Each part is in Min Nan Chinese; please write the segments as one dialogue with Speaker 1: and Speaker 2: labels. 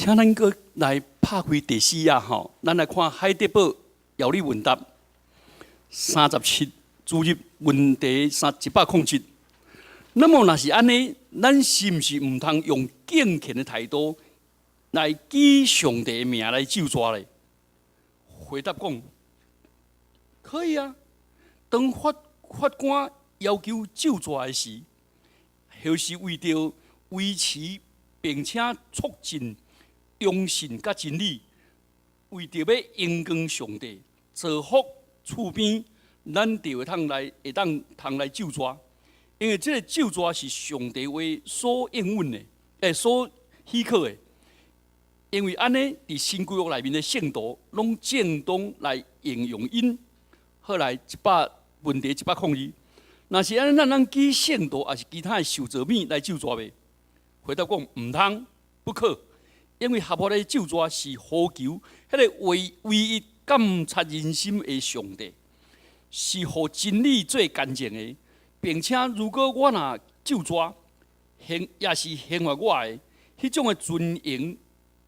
Speaker 1: 請咱閣來拍開第四頁吼，咱來看海德堡要理問答37主日問題三107。那麼若是按呢，咱是毋是毋通用敬虔的態度來舉上帝的名來咒詛咧？回答講，可以啊。當法官要求咒詛的時，或是為著維持並且促進忠信佮真理，為著欲榮光上帝，造福厝邊，咱就會當通來咒詛，因為這個咒詛是上帝話所應允的，所許可的。因為按呢，佇新規約內面的聖徒，攏正當來應用𪜶。好來一百問題102，若是按呢，咱舉聖徒抑是其他的受造物來咒詛袂？回答講毋通，不可，因為合法的咒詛是呼求彼个唯一鑑察人心的上帝，是予真理做乾淨的，並且如果我若咒詛，也是刑罰我的，彼種的尊榮、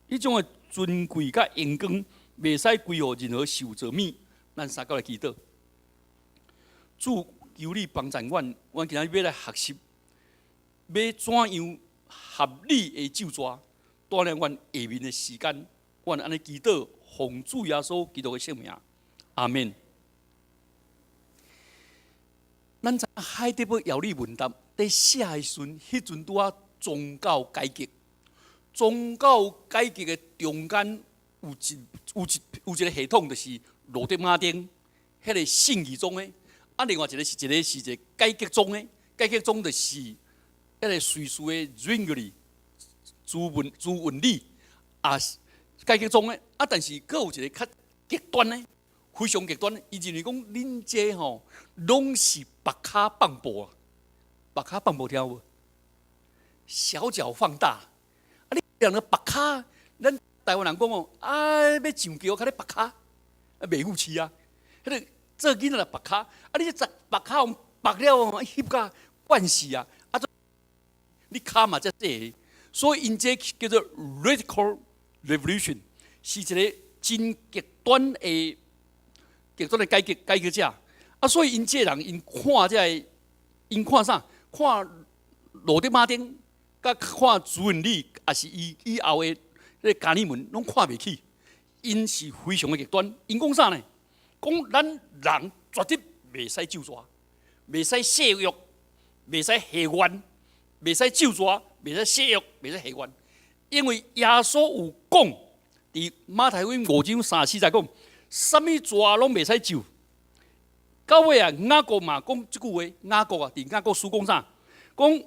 Speaker 1: 彼種的尊貴佮榮光，袂使歸予任何受造物。咱三個來祈禱，主求你幫助阮，阮今仔日欲來學習，欲怎樣合理的咒詛，帶領阮下面的時間，阮按呢祈禱，奉主耶穌基督的聖名，阿門。咱知海德堡要理問答佇寫的時陣，彼陣拄仔宗教改革，宗教改革的中間有一個系統，就是路德馬丁，彼個信義宗的，啊，另外一個是一個改革宗的，改革宗就是彼個瑞士的 Zwingli 朱文理，也是改革宗的，啊，但是閣有一個較極端的，非常極端的，伊認為講恁這吼攏是縛跤放步啊，縛跤放步聽無？小腳放大，啊！你人個縛跤，咱台灣人講哦，啊，欲上轎較咧縛跤，啊，袂有市啊。彼個做囡仔來縛跤，啊，你這縛跤予縛了哦，翕甲慣勢啊，啊，你跤嘛遮細，所以𪜶這叫做 radical revolution，是一個真極端的改革者。啊，所以𪜶這個人，𪜶看這个，𪜶看啥？看路德馬丁，佮看朱文理，抑是伊以後的彼個加爾文，攏看袂起。𪜶是非常的極端。𪜶講啥呢？講咱人絕對袂使咒詛，袂使誓約，袂使許願，袂使咒詛，袂使誓約，袂使許願。因為耶穌有講，佇馬太福音5章34節講，啥物蛇攏袂使咒。到尾啊，雅各嘛講這句話，雅各啊，佇雅各書講啥？講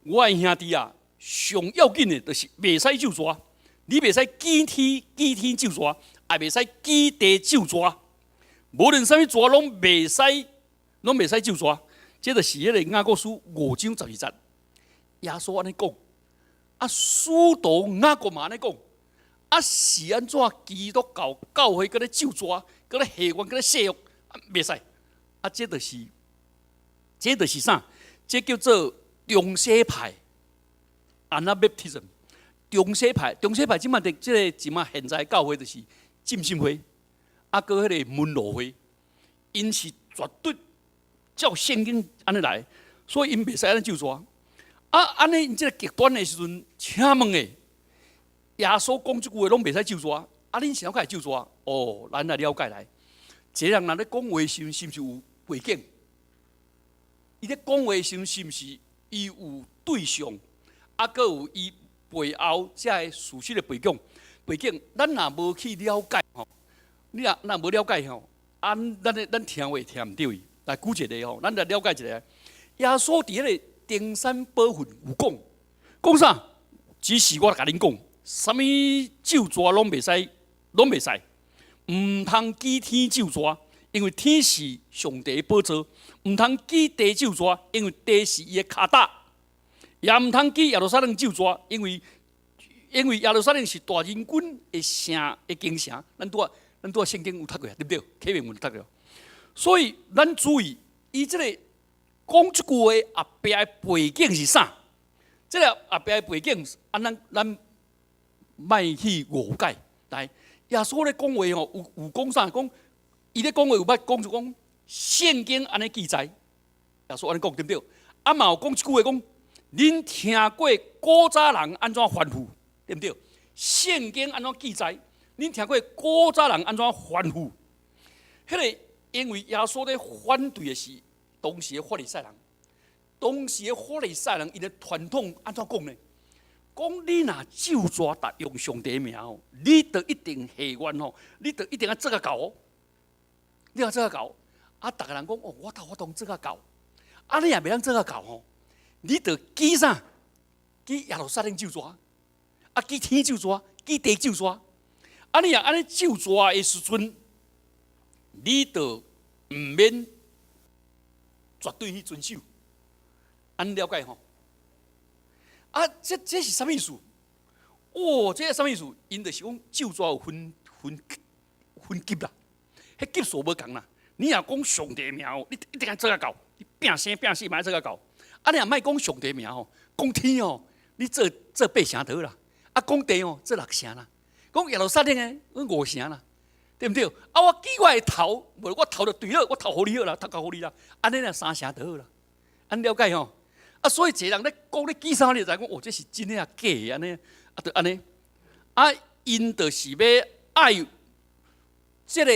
Speaker 1: 我的兄弟啊，上要緊的就是袂使咒蛇，你袂使舉天舉天咒蛇，也袂使舉地咒蛇。無論啥物蛇攏袂使，攏袂使咒蛇。這就是彼個雅各書5章12節。耶穌按呢講，啊，使徒雅各嘛按呢講，啊，是按怎基督教教會閣咧咒蛇，閣咧許願，閣咧誓約，袂使。啊，這就是啥？這叫做重洗派，Anabaptism。重洗派，重洗派這馬的這个這馬現在教會就是浸信會，啊，閣彼個門諾會，𪜶是絕對照聖經按呢來，所以𪜶袂使按呢咒詛。啊，按呢𪜶這個極端的時陣，請問的，耶穌講這句話攏袂使咒詛，啊，恁是按怎會咒詛？哦，咱來了解來，這個人若咧講話時陣，是毋是有背景？伊咧講話時陣，是毋是伊有對象？啊，閣有伊背後這个事實的背景？背景，咱若無去了解吼，你若無了解吼，啊，咱聽話聽毋著伊。來舉一個吼，咱來了解一下。耶穌佇彼個登山寶訓有講，講啥？只是我共恁講，啥物咒詛攏袂使，攏袂使，毋通舉天咒詛，因為天是上帝的寶座；毋通舉地咒詛，因為地是伊的跤踏；也毋通舉耶路撒冷咒詛，因為耶路撒冷是大仁君的城的京城。咱拄仔聖經有讀過，對毋對？啟明有讀過。所以咱注意，伊這個講這句話後壁的背景是啥？這个後壁的背景，啊，咱莫去誤解。來，耶穌咧講話吼，有講啥？講伊咧講話有捌講就講聖經按呢記載，耶穌按呢講對毋對？啊嘛有講一句話講，恁聽過古早人按怎吩咐，對毋對？聖經按怎記載？恁聽過古早人按怎吩咐？彼個因為耶穌咧反對的是當時的法利賽人，當時的法利賽人𪜶的傳統按怎講呢？講你若咒詛搭用上帝的名吼，你就一定下願吼，你就一定愛做甲到哦，你愛做甲到。啊，逐个人講哦，我頭我當做甲到。啊，你若袂當做甲到吼，你就舉啥？舉耶路撒冷咒詛，啊，舉天咒詛，舉地咒詛。啊，你若按呢咒詛的時陣，你就毋免絕對去遵守。按呢了解吼？啊，這是啥物意思？哦，這是啥物意思？𪜶就是講咒詛有分級啦，彼級數無仝啦。你若講上帝名哦，你一定愛做甲到，你拼生拼死嘛愛做甲到。啊，你若莫講上帝名吼，講天哦，你做八成就好啦。啊，講地哦，做六成啦。講耶路撒冷的，五成啦，對毋對？啊，我舉我的頭，無我頭就對了，我頭予你好啦，頭殼予你啦。按呢啦，三成就好啦。按呢了解吼？啊，所以一個人咧講咧舉啥，你就知講哦，這是真的抑假的按呢？啊，就按呢。啊，𪜶就是欲愛這個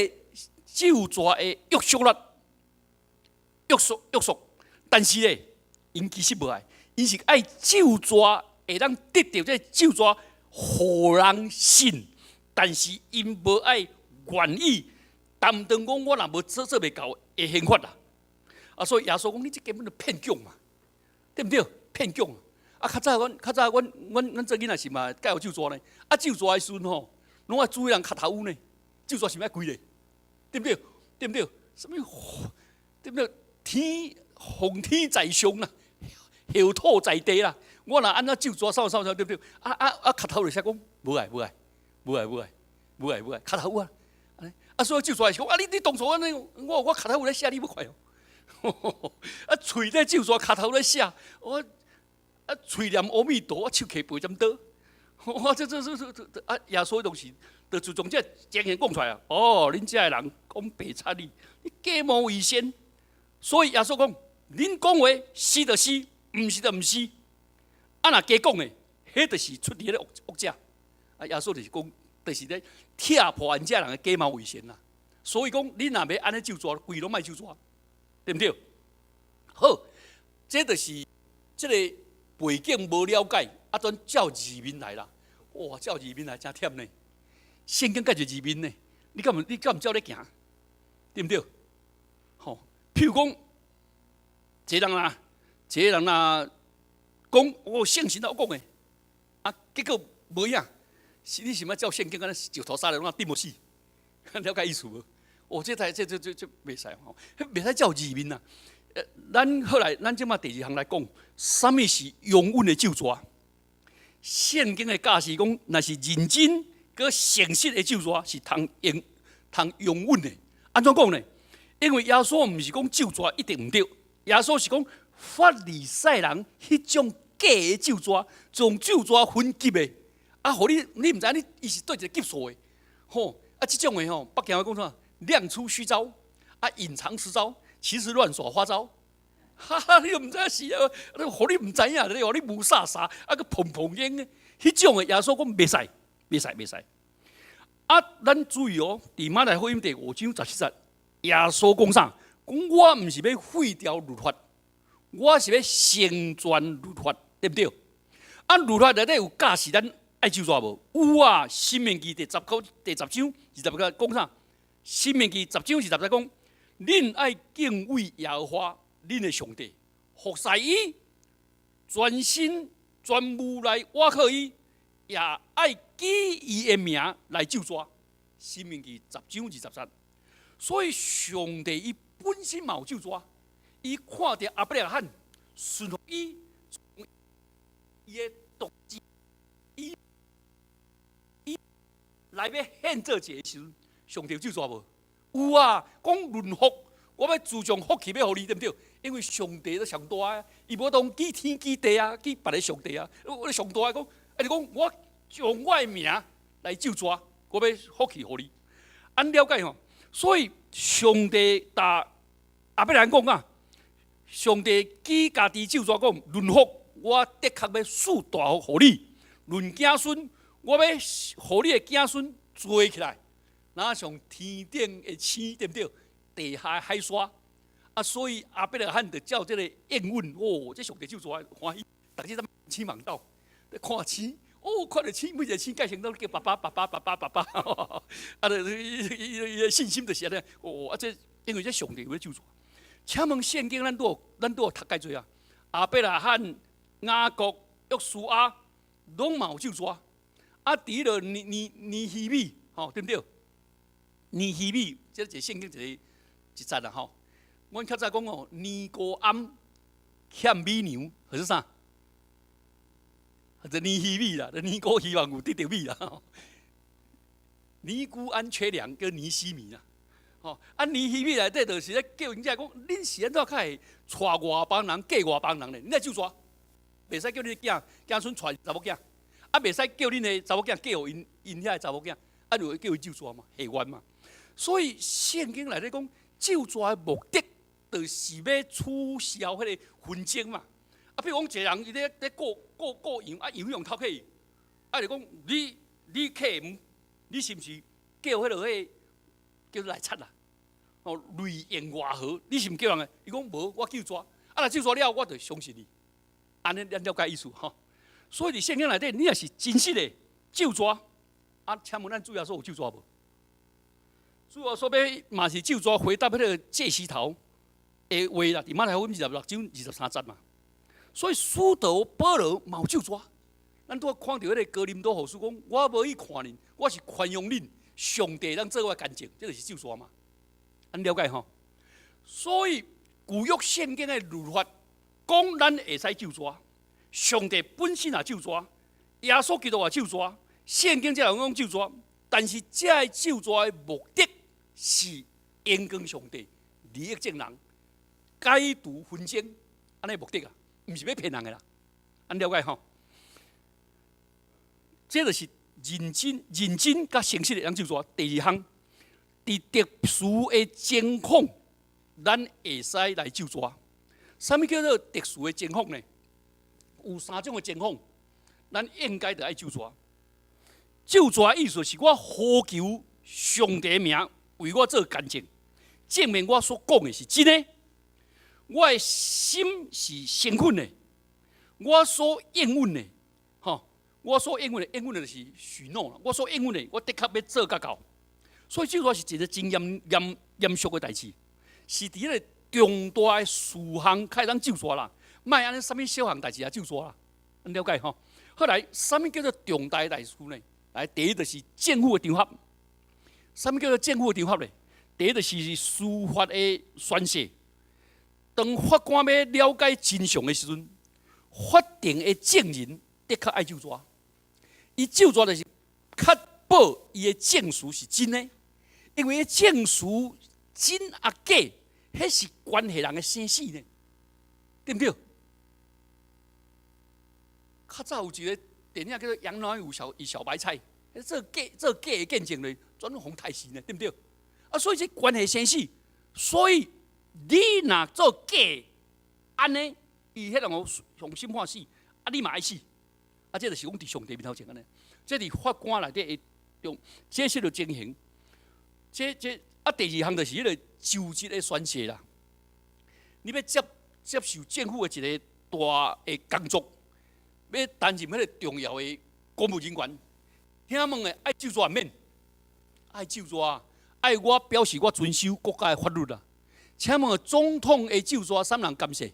Speaker 1: 咒詛的約束力，約束，但是咧，𪜶其實無愛，𪜶是愛咒詛會當得著這個咒詛，予人信，但是𪜶無愛願意擔當講，我若無做袂到的刑罰啦。啊，所以耶穌講，你這根本就騙局嘛，對毋對？騙局。啊，較早阮做囡仔時嘛，蓋有咒詛呢。啊，咒詛的時陣吼，攏愛注意人跤頭趺呢。咒詛是欲愛跪咧，對毋對？對毋對？啥物？對毋對？天奉天在上啦，後土在地啦。我若按怎咒詛，啥啥啥，對毋對？啊啊啊！跤頭就寫講，無愛無愛無愛無愛無愛無愛，跤頭趺啊！啊，所以咒詛是講啊，你當初按呢，我跤頭趺咧寫，你欲看哦。啊，喙咧咒詛，跤頭咧寫，我啊喙念阿彌陀，我手提拔針刀。我這啊，耶穌當時就自從這情形講出來啊，哦，恁遮的人講白賊你，你假冒為善，所以耶穌講，恁講話是就是，毋是就毋是。啊，若加講的，彼就是出佇彼個惡者。啊，耶穌就是講，就是咧拆破𪜶遮人的假冒為善啦。所以講，恁若欲按呢咒詛，規攏莫咒詛，對毋對？好，這就是這個背景無了解，啊，轉照字面來啦。哇，照字面來誠忝呢。聖經蓋濟字面呢，你敢毋照咧行？對毋對？吼，譬如講，這個人啦，講哦，聖神都講的，啊，結果無影，是你是欲照聖經按呢石頭殺人，攏釘無死，了解意思無？哦，這台這這這這袂使吼，袂使照字面啊。咱後來，咱這馬第二項來講，啥物是容允的咒詛？聖經的教示講，若是認真閣誠實的咒詛，是通用通容允的。按怎講呢？因為耶穌毋是講咒詛一定毋對，耶穌是講法利賽人彼種假的咒詛，將咒詛分級的，啊，予你你毋知你伊是佗一個級數的，吼，啊，這種的吼，北京話講啥？亮出虛招，啊，隱藏實招，其實亂耍花招。哈哈，你又毋知影是啊？予你毋知影，你予你霧煞煞，啊，閣砰砰應的，彼種的耶穌講袂使，袂使，袂使。啊，咱注意哦，佇馬太福音第五章十七節，耶穌講啥？講我毋是欲廢掉律法，我是欲成全律法，對毋對？啊，律法內底有教示咱愛咒詛無？有啊，申命記第十章二十節講啥？申命記十章二十節講，恁愛敬畏耶和華恁的上帝，服侍伊，全心全意來倚靠伊，也愛記伊的名來咒詛。申命記十章二十節，所以上帝伊本身嘛有咒詛，伊看著亞伯拉罕順服伊，伊的獨子，伊來欲獻做祭的時陣，上帝有咒詛無？有啊，講論福，我欲注重福氣欲予你，對毋對？因為上帝都上大啊，伊無當記天記地啊，記別个上帝啊。我上大講，啊你講我將我的名來咒詛，我欲福氣予你。按了解吼，所以上帝共亞伯拉罕講啊，上帝舉家己咒詛講，論福，我的確欲賜大福予你；論子孫，我欲予你的子孫濟起來，若像天頂的星，對毋對？地下的海沙。啊，所以亞伯拉罕就照這個應允，哦，這上帝咒詛歡喜，逐日在星網斗咧看星，哦，看著星，每一個星蓋成都叫爸爸爸爸爸爸爸爸，啊，就伊伊信心就是按呢，哦，啊，這因為這上帝有咧咒詛。請問聖經咱拄有讀蓋濟啊？亞伯拉罕、雅各、約書亞，攏嘛有咒詛。啊，佇彼個尼希米，吼，對毋對？尼希米，這一個聖經一個一節啦，吼。阮較早講哦，尼姑庵欠米娘，還是啥？或者尼希米啦，尼姑希望有得著米啦。尼姑庵缺糧，叫尼希米啦。吼，啊，尼希米內底就是咧叫𪜶遮講，恁是按怎較會娶外邦人嫁外邦人咧？恁愛咒詛，袂使叫恁囝子孫娶查某囝，啊，袂使叫恁的查某囝嫁予𪜶𪜶遐的查某囝，啊，就會叫伊咒詛嘛，下願嘛。所以聖經內底講咒詛的目的，就是欲取消彼個紛爭嘛。啊，比如講一個人伊咧咧顧顧顧羊，啊羊予人偷去，啊就講你客毋，你是毋是叫彼個彼個叫做來賊啦？哦，內應外合，你是毋叫人的？伊講無，我咒詛。啊，若咒詛了，我就相信你。按呢咱了解意思吼。所以佇聖經內底，你若是真實的咒詛，啊，請問咱主耶穌有咒詛無？主耶穌欲嘛是咒詛回答彼個祭司頭的話啦，佇馬太福音26章23節嘛。所以使徒保羅嘛有咒詛。咱拄仔看著彼個哥林多後書講，我無去看恁，我是寬容恁，上帝當做我見證，這就是咒詛嘛。按了解吼。所以舊約聖經的律法講，咱會使咒詛，上帝本身也咒詛，耶穌基督也咒詛，聖經這樣講咒詛，但是這个咒詛的目的是榮光上帝，利益眾人，解除紛爭，按呢目的啊，毋是欲騙人的啦。按了解吼。這就是認真、認真佮誠實的人咒詛。第二項，佇特殊的情況，咱會使來咒詛。啥物叫做特殊的情況呢？有三種的情況，咱應該著愛咒詛。咒詛的意思是我呼求上帝的名為我做見證，證明我所講的是真的。我的心是誠懇的，我所應允的，吼，我所應允的，應允的就是許諾啦。我所應允的，我的確欲做甲到。所以這個是一個真嚴嚴嚴肅的代誌，是佇彼個重大的事項開當咒詛啦，莫按呢啥物小項代誌也咒詛啦，恁了解吼？後來，啥物叫做重大的代誌呢？來，第一就是政府的場合。啥物叫做政府的場合呢？第一就是司法的宣誓。當法官欲了解真相的時陣，法庭的證人的確愛咒詛。伊咒詛就是確保伊的證詞是真的，因為證詞真抑假，彼是關係人的生死呢，對毋對？較早有一個電影叫做《楊乃武與小白菜》，做假的見證咧，專予殺死呢，對毋對？啊，所以這關係生死，所以你若做假，按呢，伊彼人予審判死，啊，你嘛愛死，啊，這就是講佇上帝面頭前按呢，這佇法官內底會用這些的情形，這啊，第二項就是彼個就職的宣誓啦，你欲接受政府的一個大的工作，欲擔任彼個重要的公務人員，請問的愛咒詛毋免？愛咒詛啊！愛我表示我遵守國家的法律啊！請問總統的咒詛，啥人監誓？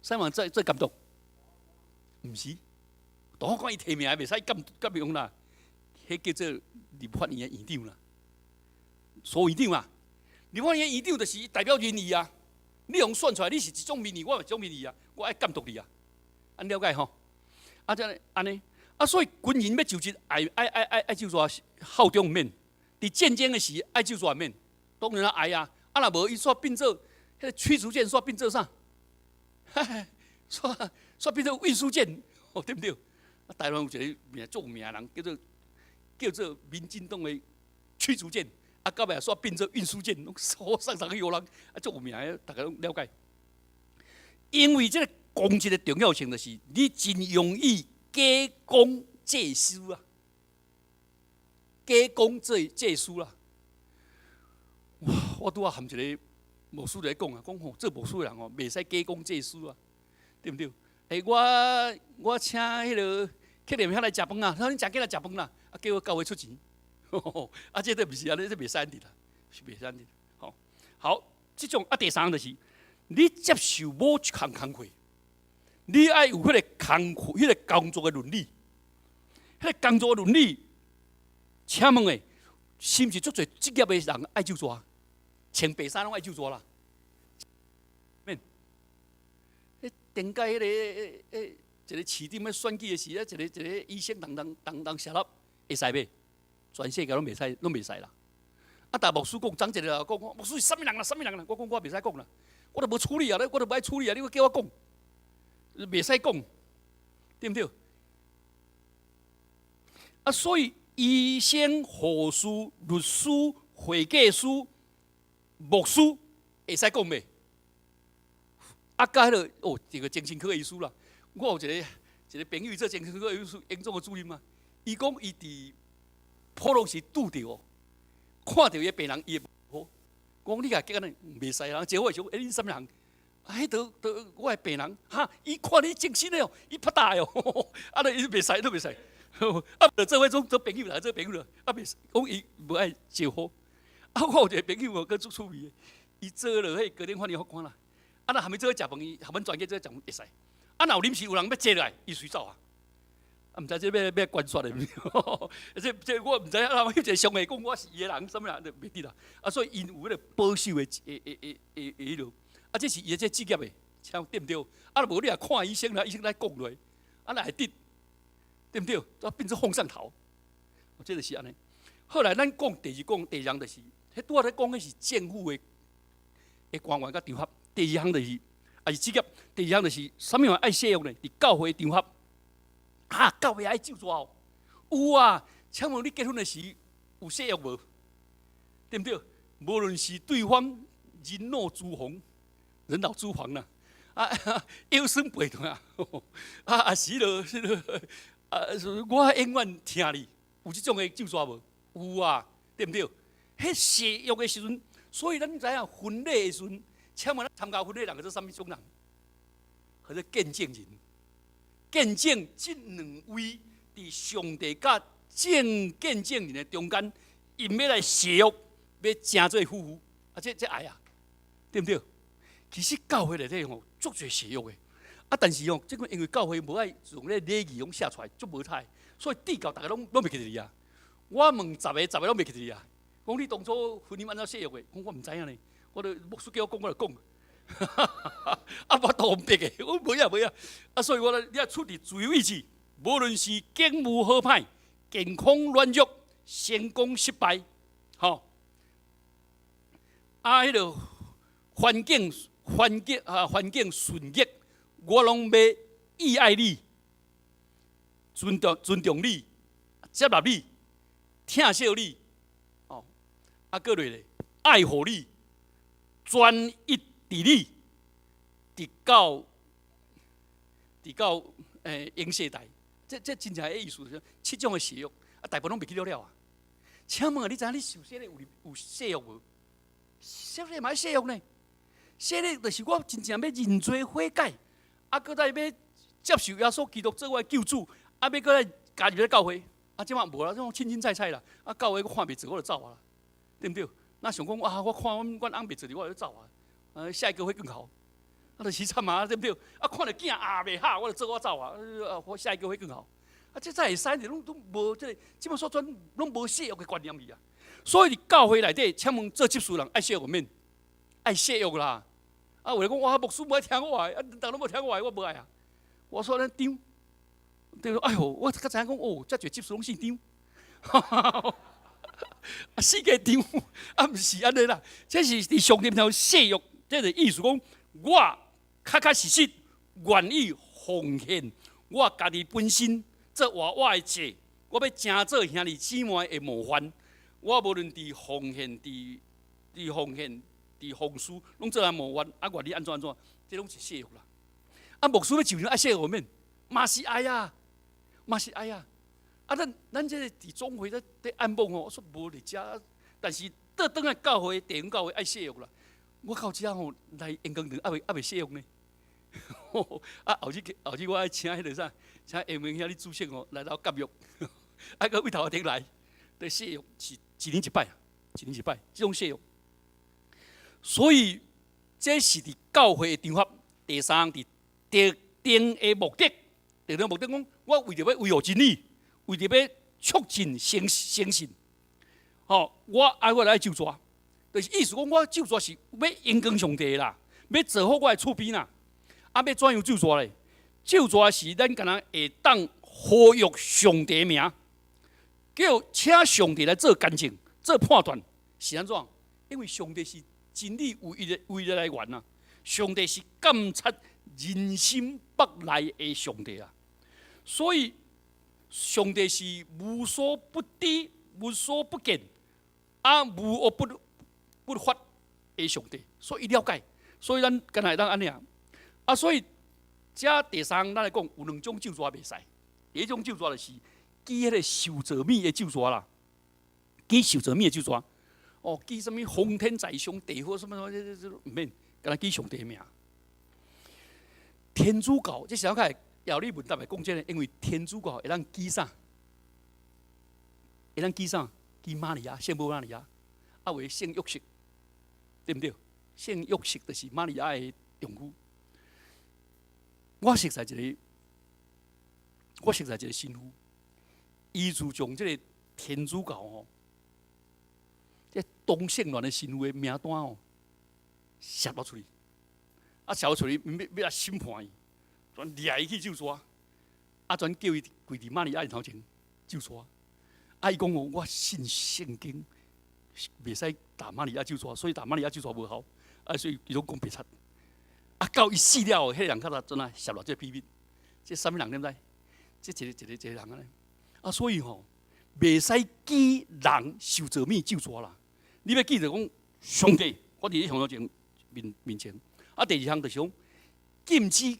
Speaker 1: 啥人做監督？毋是，大法官伊提名袂使監監用啦，彼叫做立法院的院長啦，蘇院長啊！立法院院長就是代表民意啊！你用選出來，你是一種民意，我是一種民意啊！我愛監督你啊！按了解吼？啊，這按呢？啊，所以軍人欲就職，愛愛愛愛愛咒詛效忠毋免？佇戰爭的時愛咒詛毋免？當然啦，愛啊！啊，若無伊煞變做彼个驅逐艦，煞變做啥？煞變做運輸艦，哦，對毋對？啊，台灣有一个名著名人，叫做民進黨的驅逐艦，啊，到尾煞變做運輸艦，攏送送去予人，啊，足有名的，逐家攏了解。因為這个公職的重要性，就是你真容易假公濟私啊，假公濟私啦。哇！我拄仔含一个牧師來講啊，講吼，做牧師的人吼，袂使假公濟私啊，對毋對？欸，我請彼个客人遐來食飯啊，他說你誠緊來食飯啦，啊，叫我教會出錢，啊，這都毋是按呢，這袂使按呢啦，是袂使按呢。吼，好，這種啊，第三項就是，你接受某一項工課，你愛有彼個工課、彼個工作的倫理，彼個工作的倫理，請問的，是毋是足濟職業的人愛咒詛？穿白衫攏愛咒詛啦。免。彼頂屆彼个欸一个市長欲選舉的時，啊，一个一个醫生人人人人設立會使袂？全世界攏袂使，攏袂使啦。啊，但牧師講，昨一个講，牧師是啥物人啦？啥物人啦？我講我袂使講啦，我都無處理啊，我都無愛處理啊，你閣叫我講，袂使講，對毋對？啊，所以醫生、護士、律師、會計師、牧師會使講袂？啊，佮彼个哦，這個精神科醫師啦，我有一個朋友做精神科醫師，榮總的主任啊，伊講伊佇普攏時拄著哦，看著伊個病人，伊會好，講你共結按呢袂使人，招呼的時候，欸，你啥物人？啊，彼都都我的病人，哈，伊看你精神的哦，伊拍大哦，啊，伊袂使，都袂使，啊，就做伙做做朋友啦，做朋友啦，啊，袂使，講伊無愛招呼。啊，我有一個朋友哦，閣足趣味的，伊做落彼高等法院法官啦。啊，若含伊做伙食飯，伊含阮全家做伙食飯會使。啊，若有臨時有人欲坐落來，伊隨走啊。啊，毋知這欲欲關說的毋？這我毋知影，啊，彼個上下講我是伊的人，啥物人就袂得啦。啊，所以𪜶有彼個保守的的的的的彼落。啊，這是伊的這職業的，像對毋對？啊，若無你若看醫生啦，醫生來講落，啊，若會得，對毋對？就變做放上頭。這就是按呢。後來咱講第二講第二項就是，彼拄仔咧講的是政府的官員佮場合。第二項就是，也是職業。第二項就是，啥物話愛誓約呢？佇教會場合，啊，教會愛咒詛哦。有啊，請問你結婚的時有誓約無？對毋對？無論是對方人老珠黃，人老珠黃啦，啊，腰酸背痛啊，啊，啊是囉，是囉，啊，我永遠疼你，有這種的咒詛無？有啊，對毋對？彼誓約的時陣，所以咱知影婚禮的時陣，請問咱參加婚禮人叫做啥物種人？叫做見證人，見證這兩位佇上帝佮眾見證人的中間，𪜶欲來誓約，欲成做夫婦，啊，這愛啊，對毋對？其實教會內底吼，足濟誓約的，啊，但是吼，這個因為教會無愛用咧禮儀攏寫出來，足無彩，所以至到逐个攏攏袂記得啊。我問十个，十个攏袂記得啊。講你當初婚姻按怎誓約的？講我毋知影呢。我著牧師叫我講，我就講。啊，我都毋得的，我無啊無啊。啊，所以我咧，你若處佇自由意志，無論是境遇好歹、健康軟弱、成功失敗，吼，啊，彼个環境環境啊，環境順逆，我攏欲意愛你，尊重尊重你，接納你，疼惜你，哦，啊，閣落咧，愛護你，專一佇你，直到永世代，這真正的意思是七種的誓約，啊，大部分攏袂記得了啊。請問你知影你受洗禮有有誓約無？受洗禮嘛愛誓約呢？洗禮就是我真正欲認罪悔改，啊，閣再欲接受耶穌基督做我的救主，啊，欲閣來加入咧教會。啊，這馬無啦，這種凊凊彩彩啦。啊，教會閣看袂做，我就走啊，對毋對？那想講啊，我看阮阮翁袂做，我就走啊。下一個會更好。啊，就是慘啊，對毋對？啊，看著囝啊袂好，我就做我走啊。我下一個會更好。啊，這才會使，攏攏無這個，這馬說轉攏無誓約的觀念去啊。所以佇教會內底，請問做執事人愛誓約免？愛誓約啦。啊，有人講哇，牧師無愛聽我的，啊，逐家攏無聽我的，我無愛啊。我說咱張，對哎喲，我才知影講哦，遮濟執事攏姓張。啊，四個張，啊，毋是按呢啦，這是佇上帝面前誓約，這個意思講，我確確實實願意奉獻我家己本身，做活我的祭，我欲成做兄弟姊妹的模範。我無論佇奉獻、佇奉獻、佇奉事，攏做啊模範。啊，願你按怎按怎，這攏是誓約啦。啊，牧師欲受洗愛誓約無免，嘛是愛啊，嘛是愛啊。啊，咱這個佇總會咧按牧吼，我說無佇遮，但是倒轉來教會地方教會愛誓約啦。我到遮吼來演講場，猶未誓約呢。啊，後日我愛請彼個啥，請葉明兄你主席吼來鬥夾約，啊，閣對頭頂來，對誓約是一年一擺，一年一擺，這種誓約。所以這是佇教會的場合，第三佇特定的目的，特定目的講，我為著欲維護真理，為著欲促進誠信，吼，我愛我來咒詛，就是意思講我咒詛是欲榮光上帝啦，欲造福我的厝邊啦。啊，欲怎樣咒詛咧？咒詛是咱敢若會當呼籲上帝名，叫請上帝來做見證、做判斷，是按怎？因為上帝是真理唯一的來源啊！上帝是監察人心腹內的上帝啊！所以上帝是無所不知、無所不見，啊，無惡不發的上帝，所以伊了解，所以咱敢若會當按呢啊？啊，所以這第三咱來講有兩種咒詛袂使，第一種咒詛就是舉彼個受造物的咒詛啦，舉受造物的咒詛，哦，舉啥物風天在上地火什麼什麼，這毋免，敢若舉上帝的名。天主教這是較會要你問答來講這個，因為天主教會當舉啥？會當舉啥？舉瑪利亞，聖母瑪利亞，啊，有聖約瑟，對毋對？聖約瑟就是瑪利亞的丈夫。我熟似一個神父，伊自從這個天主教吼，這同性戀的神父的名單吼，寫落出去，啊，寫落出去，欲來審判伊，全掠伊去咒詛，啊，全叫伊跪佇瑪利亞頭前咒詛。啊，伊講哦，我信聖經，袂使踏瑪利亞咒詛，所以踏瑪利亞咒詛無效，啊，所以伊攏講白賊。啊，到伊死了後，彼個人較早怎啊泄露這個秘密？這啥物人你知？這一個一個人按呢。啊，所以吼，袂使舉人受造物咒詛啦。你欲記著講上帝，我佇你上帝前面前。啊，第二項就是講禁止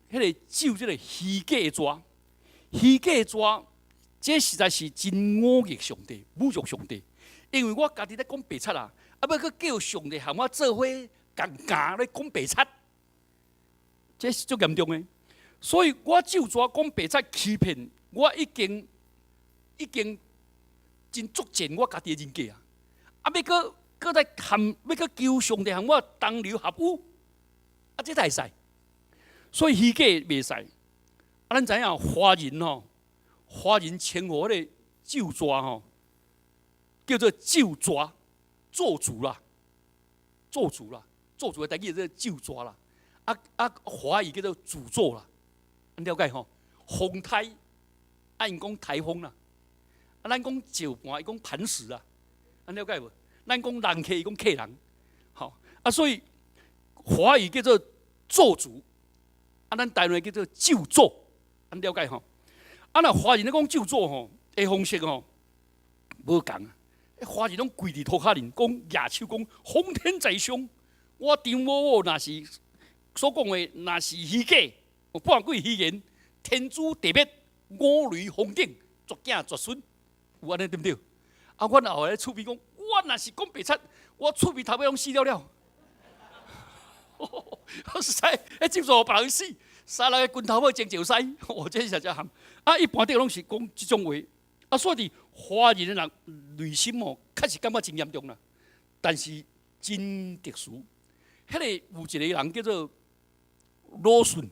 Speaker 1: 彼個咒這個虛假的蛇，虛假的蛇，這實在是真侮辱上帝，侮辱上帝。因為我家己咧講白賊啊，啊，欲閣叫上帝和我做伙共共咧講白賊，這是足嚴重的。所以我咒詛講白賊欺騙，我已經真作賤我家己的人格啊！啊，欲閣閣再含，欲閣求上帝和我同流合污，啊，這才會使。所以虛假袂使。啊，咱知影華人吼，華人稱呼彼個咒詛吼，叫做咒詛咒詛啦，咒詛啦，咒詛的台語叫做咒詛啦。啊啊，華語叫做詛咒啦，你了解吼？風颱，啊，𪜶講颱風啦，啊，咱講石盤，伊講磐石啊，你了解無？咱講人客，伊講客人，吼啊，所以華語叫做咒詛，啊，咱台灣叫做咒詛，你了解吼？啊，若華人咧講咒詛吼，的方式吼，無仝啊！華人攏跪佇塗跤面，講舉手講奉天在上，我張某某若是所講的若是虛假，半句虛言，天誅地滅，五雷轟頂，絕子絕孫，有按呢對毋對？啊，阮後來厝邊講，我若是講白賊，我厝邊頭尾攏死了了。我實在，彼咒詛予別人死，三六个拳頭尾前石屎，哦，這是真含。啊，一般的攏是講這種話。啊，所以佇華人的人內心哦，確實感覺真嚴重啦。但是真特殊，彼個有一個人叫做魯迅，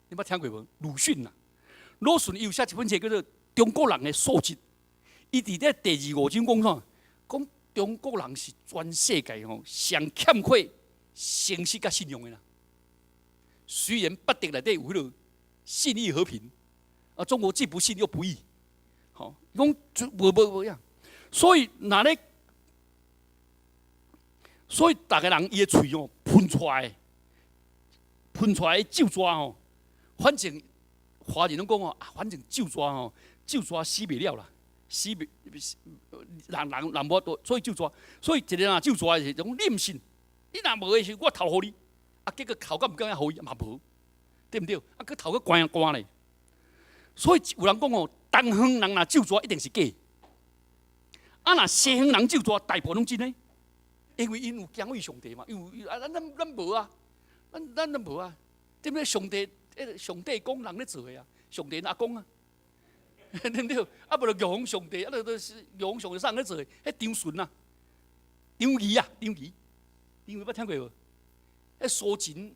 Speaker 1: 你捌聽過無？魯迅啊，魯迅伊有寫一本冊叫做《中國人的素質》。伊佇咧第二五章講啥？講中國人是全世界吼上欠缺誠實佮信用的啦。雖然八德內底有彼個信義和平，啊，中國既不信又不義，吼，講無無無樣。所以若咧，所以逐个人伊的喙哦噴出來，噴出來的咒詛吼，反正華人攏講哦，啊，反正咒蛇吼，咒蛇死袂了啦，死袂人人人無多，所以咒蛇，所以一個人若咒蛇是種你毋信，你若無的時，我頭予你，啊，結果頭敢毋敢予伊嘛無，對毋對？啊，閣頭閣懸懸咧，所以有人講哦，東方人若咒蛇一定是假，啊，若西方人咒蛇大部分攏真的，因為𪜶有敬畏上帝嘛，有啊，咱咱咱無啊，咱咱咱無啊，對毋對？上帝，上帝講人咧做的啊，上帝阿公啊，對毋對？啊，無就玉皇上帝，啊，就是玉皇上帝啥人咧做的？彼張巡啊，張儀啊，張儀，張儀捌聽過無？彼蘇秦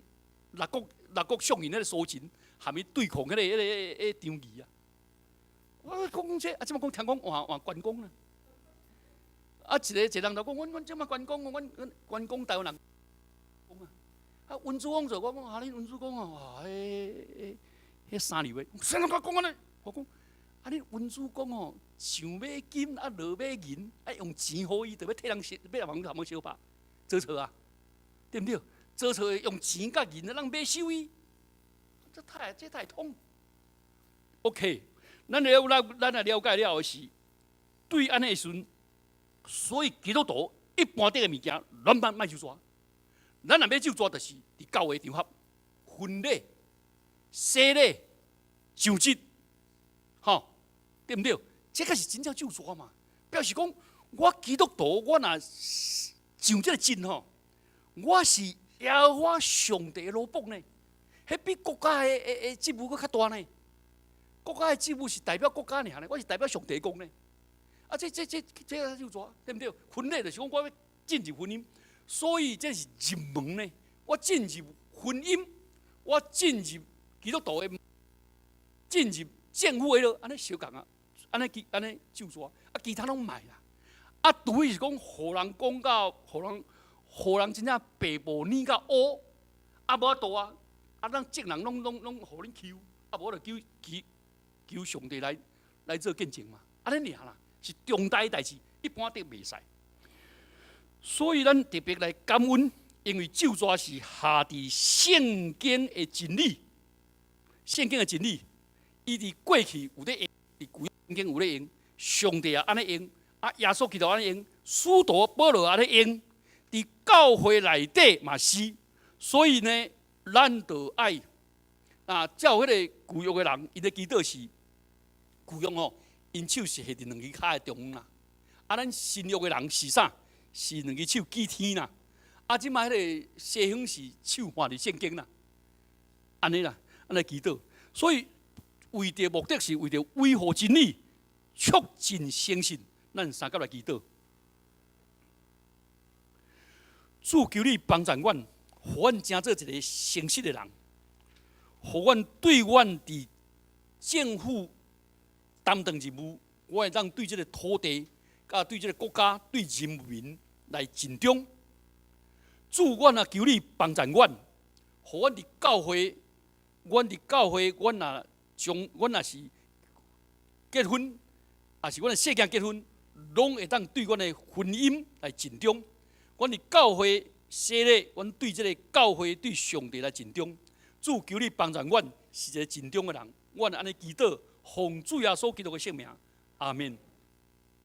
Speaker 1: 六國六國相印彼個蘇秦，含伊對抗彼個張儀啊。我講這啊，這擺講聽講換換關公啦。啊，一個一個人就講，阮阮這擺關公，阮阮關公台灣人講啊。啊，溫子峰就我講啊，恁溫子峰哦，哇，彼彼彼三流的，啥人敢講按呢？我講，啊，恁溫子公哦，上欲金啊，落欲銀，啊，用錢予伊，就欲替人相，欲人共相拍，做錯啊，對毋對？做錯用錢佮銀啊，人買收伊，這太通。OK，咱來了解了後是，對按呢的時陣，所以基督徒一般的物件，咱莫莫咒蛇。咱若欲咒蛇，就是佇教會場合，婚禮、洗禮、上節，吼，對毋對？這個是真正咒蛇嘛？表示講，我基督徒，我若上這個陣吼，我是耶和華上帝的奴僕呢，彼比國家的職務閣較大呢。國家的職務是代表國家爾呢，我是代表上帝講呢。啊，這咒蛇，對毋對？婚禮就是講我欲進入婚姻。所以這是入門呢。我進入婚姻，我進入基督徒的，進入政府的囉，按呢相仝啊，按呢其按呢咒蛇，啊，其他攏莫啦。啊，除非是講，予人講到，予人真正白布攆到烏，啊，無法度啊，啊，咱眾人攏攏攏予恁欺，啊，無就求求求上帝來做見證嘛。按呢爾啦，是重大的代誌，一般的袂使。所以咱特別來感恩，因為咒蛇是下佇聖經的真理，聖經的真理，伊佇過去有咧用，佇舊約聖經有咧用，上帝也按呢用，啊，耶穌基督按呢用，使徒保羅按呢用，佇教會內底嘛是，所以呢，咱就愛啊，照彼個舊約的人，𪜶的祈禱是舊約吼，𪜶手是繫佇兩支跤的中間啦，啊，咱新約的人是啥？是兩支手舉天啦，啊，這擺彼個西方是手看佇聖經啦，按呢啦，按呢祈禱，所以為著目的是為著維護真理、促進誠信，咱相佮來祈禱。主求你幫助阮，予阮成做一個誠實的人，予阮對阮佇政府擔當任務，我會當對這個土地、佮對這個國家、對人民來盡忠。主，阮啊求你幫助阮，予阮佇教會，阮佇教會，阮若將阮若是結婚，抑是阮的細囝結婚，攏會當對阮的婚姻來盡忠。阮佇教會洗禮，阮對這個教會對上帝來盡忠。主求你幫助阮，是一個盡忠的人。阮按呢祈禱，奉主耶穌基督的聖名，阿門。